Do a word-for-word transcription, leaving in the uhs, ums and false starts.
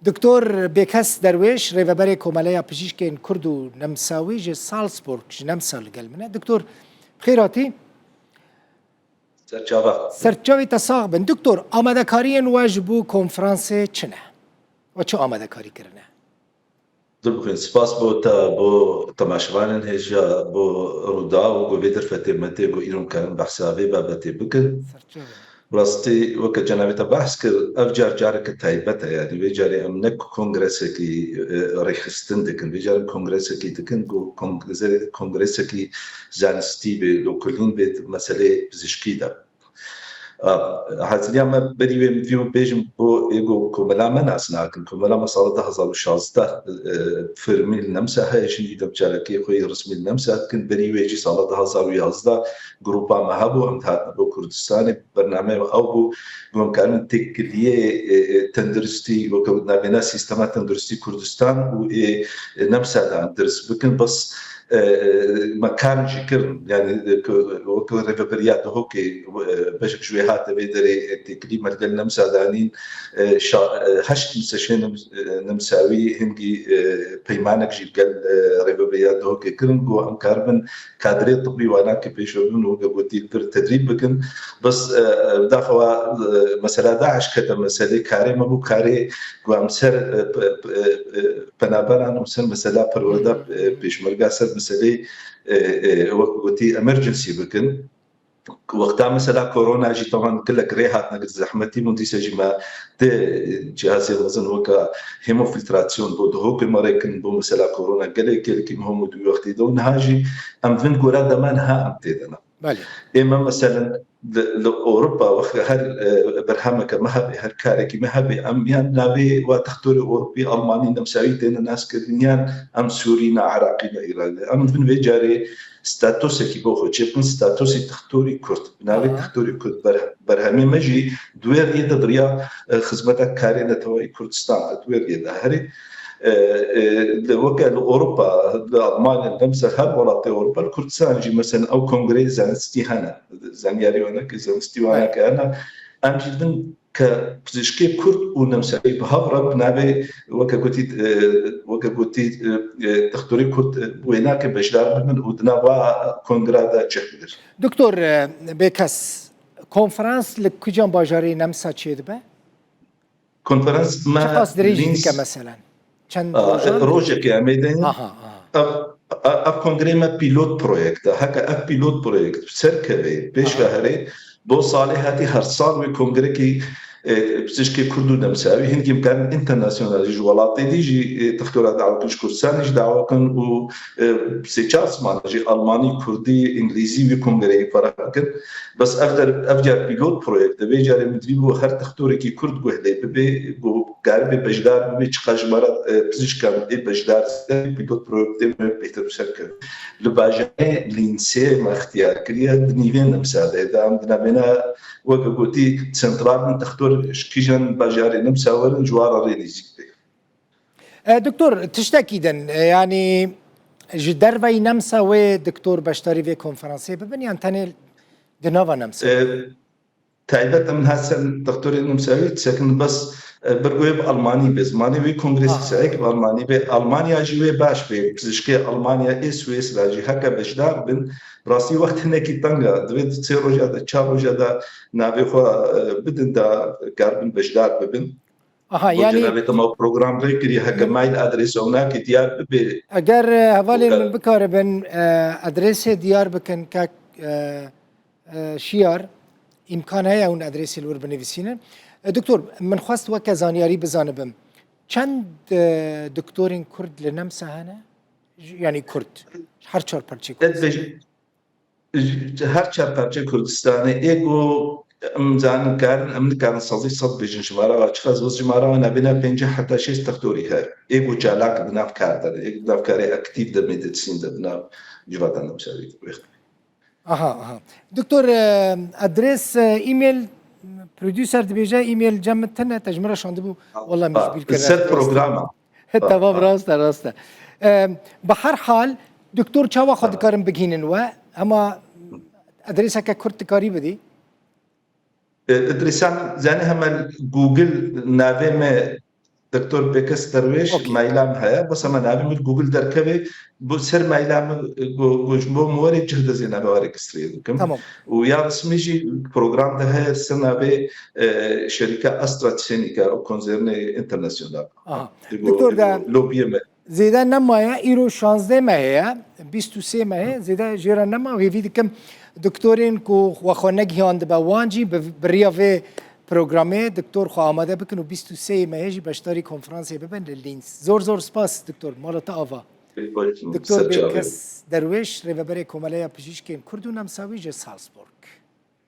Doktor Bêkes Derwêş, rêveberê Komeleya Pijîşkên Kurd û Nemsawî ji Salzburg, ji Nemsa li gel min e. Doktor, bi xêr hatî. Serçava. Serçavê te sax bin. Doktor, amadekariyên we ji bo konferansê çi ne? We çi amadekarî kirine? Dilbixwîn, spas bo te, bo temaşevanên hêja, bo Rûdaw, ku vê derfetê me tê, ku îro em karin behsa vê babetê bikin. Serçavê. Rastî, weke cenabê te behs kir, ev car careke taybet e, yanî vê carê em ne kongresekî, e, rêxistin dikin, vê carê kongresekî dikin, ku kongre-, kongresekî zanistî bê, lokolîn bê, meselê pizişkî de. A, haziriya me berî wê min vî bêjim bo ê ku komela me nas nakin. Komela me sala du hazar û şazdeh, e, fermî li Nemsa heye, jî îdam carekê xwe yê resmî li Nemsa dikin. Berî wê jî sala du hazar û yazdeh grupa me hebû, em dihatin bo Kurdistanê. Bername ew bû, ku em karin têkiliyê, e, e, tenduristî, weke navêna sîstema tenduristî Kurdistan û ê, e, Nemsa de em dirist bikin. Bes, e, e, me karin jî kirin, yanî, e, ku, weke rêveberiya Duhokê, e, beşek ji wê hate vê derê, e, têkilî me li gel Nemsa danîn, e, şa-, e, heşt misteşê Nems-, e, Nemsawî hingî, e, peymanek jî li gel, e, rêveberiya Duhokê kirin, ku em karibin kadrê tibî wana ke pêş ve bin û weke gotî li vir tedrîb bikin. Bes, e, daxewa, e, mesela DAIŞ kete meselê karê me bû, karê ku em ser, e, pe-, pe-, e, penaberan û ser mesela perwerde, e, pêşmerga ser meselê, e, e, wek gotî emergency bikin. Wexta mesela korona jî tevan gelek rê hatine girtin, zehmetî bûn, dîsa jî me tê cihazê mezin weke hemofîltrasyon bo Duhokê me rê kirin, bo mesela korona gelek gelekî muhim û di wî wextê de û niha jî em vin gora dema niha em tê de ne. Belê. Ê me meselen li, li Ewropa wext her, e, berhemeke me hebe, her karekî me hebe, em yan navê wa textorê Ewropî, Almanî, Nemsawî têne naskirin, yan em Sûrî ne, Iraqî ne, Îranî ne. Em vin vê carê statusekî bo xwe çêbikin, statusê textorî Kurd. Bi navê Aha. textorî Kurd ber-, berhemê me jî di wê riyê de bi riya, e, xizmeta karê neteweyî Kurdistan de, di wê riyê de herê. E, e, li weke li Ewropa, li Almanya, li Nemsa her welatê Ewropa, li Kurdistan jî mesela ew kongreyê zanistî hene. Zanyarî wana ke zanistî wana ke hene. Em jî din ke pizîşkê Kurd û Nemsawî bi hev re bi navê weke gotî, e, weke gotî, e, e, textorê Kurd, e, wênake beşdar bibin û di nava kongra de cih bigir. Doktor, e, Bêkes, konferans li kîjan bajarê Nemsa çêdibe? Konferans me Çiqas dirêj Linz dike meselen? Çend A, rojan? Rojekê em ê deynin. Aha, aha. Ev, ev, ev kongrê me pîlot proyekt e. Heke ev pîlot proyekt serkeve, pêş ve Aha. herê, bo salê hatî her sal wê kongrekî, e, pizîşkê Kurd û Nemsawî, hingî em karin înternasyonal jî ji welatê dî jî, e, textora dawa kin, ji Kurdistanê jî dawa kin û, e, sê çar ziman jî Almanî, Kurdî, Îngilîzî wî kongreyê feraq kir. Bes ev der, ev car pîlot proyekt e. Vê carê min divî bo her textorekî Kurd guh lê bibe, bo karibe beşdar bibe, çiqas ji me re, e, pizîşkan ê beşdar zêde, pîlot proyektê me bêhtir bi ser keve. Li bajarê Linzê me ixtiyar kiriye, di nîvê Nemsa de, de em di navêna, weke gotî, sentral bin textor ji kîjan bajarê Nemsa werin, ji wan re rê nêzîk be. E, doktor, tiştekî din, e, yanî ji derveyî Nemsa wê doktor beşdarî vê konferansê bibin, yan tenê di nava Nemsa? E, taybet em her ser doktorê Nemsawî disekin, bes, e, bir goyê bi Almanî be, zimanê wê kongresî Aha. sehek bi Almanî be, Almanya jî wê baş be, pizîşkê Almanya ê Swêsra jî heke beşdar bin, rastî wext hinekî teng e, divê di sê roja de, çar roja de navê xwe, e, bidin de karibin beşdar bibin. Aha, Bo yanî cenabê te me program rê kiriye, heke mail adresa winakê diyar bibe. Eger, e, hevalên Bo min bikaribin, e, adresê diyar bikin, kak, e, e, Şiyar, îmkan heye hûn adresê li wir binivîsînin. E, doktor, min xwest weke zanyarî bizanibim. Çend, e, doktorên Kurd li Nemsa hene? J-, yanî Kurd. Her çar parçeyê Kurd. Ji her çar parçeyê Kurdistanê ê ku em zanin karin, em nikarin sazî sed bêjin jimara wa çiqas, bes jimara wa nabêna pêncî heta şêst textorî heye. Ê ku çalak di nav kar de ne, ê ku di nav karê aktîf de, medîsîn de, di nav civata nemsarî de. Aha, aha. Doktor, e, adres, e, e-mail, producer dibêje, e-mail cem min tune, te ji min re şandibû. Wala min ji bîr kir. Ser programa. Tamam, rast e, rast e. E, bi her hal, doktor, çawa xwe dikarin bigihînin we? Hema adreseke kurt dikarî bidî? E, adresa min, zanî, hema Google navê me Doktor Bekes Derwêş, Okey. maila min heye. Bes hema navê min Google derkeve. Bo ser maila min, e, go-, go-, ji bo miwarê cih de zêna be registrê dikim. Tamam. Û ya resmî jî program de heye ser navê, e, şerîka AstraZeneca û konzernê internasyonal. Aha. Digo, Doktor de- lobiyê me. Zêde nemaye, îro şazdeh mehê ye, bîst û sê mehê, zêde jê re nema. Hêvî dikim doktorên ku we xwe negihandibe wan jî bi, bi riya vê programê doktor xwe amade bikin û bîst û sê mehê jî beşdarî konferansê bibin li Linz. Zor zor spas doktor, mala te ava. Doktor Ser çavê. Bêkes Derwêş, rêveberê Komeleya Pijîşkên Kurd û Nemsawî ji Salzburg.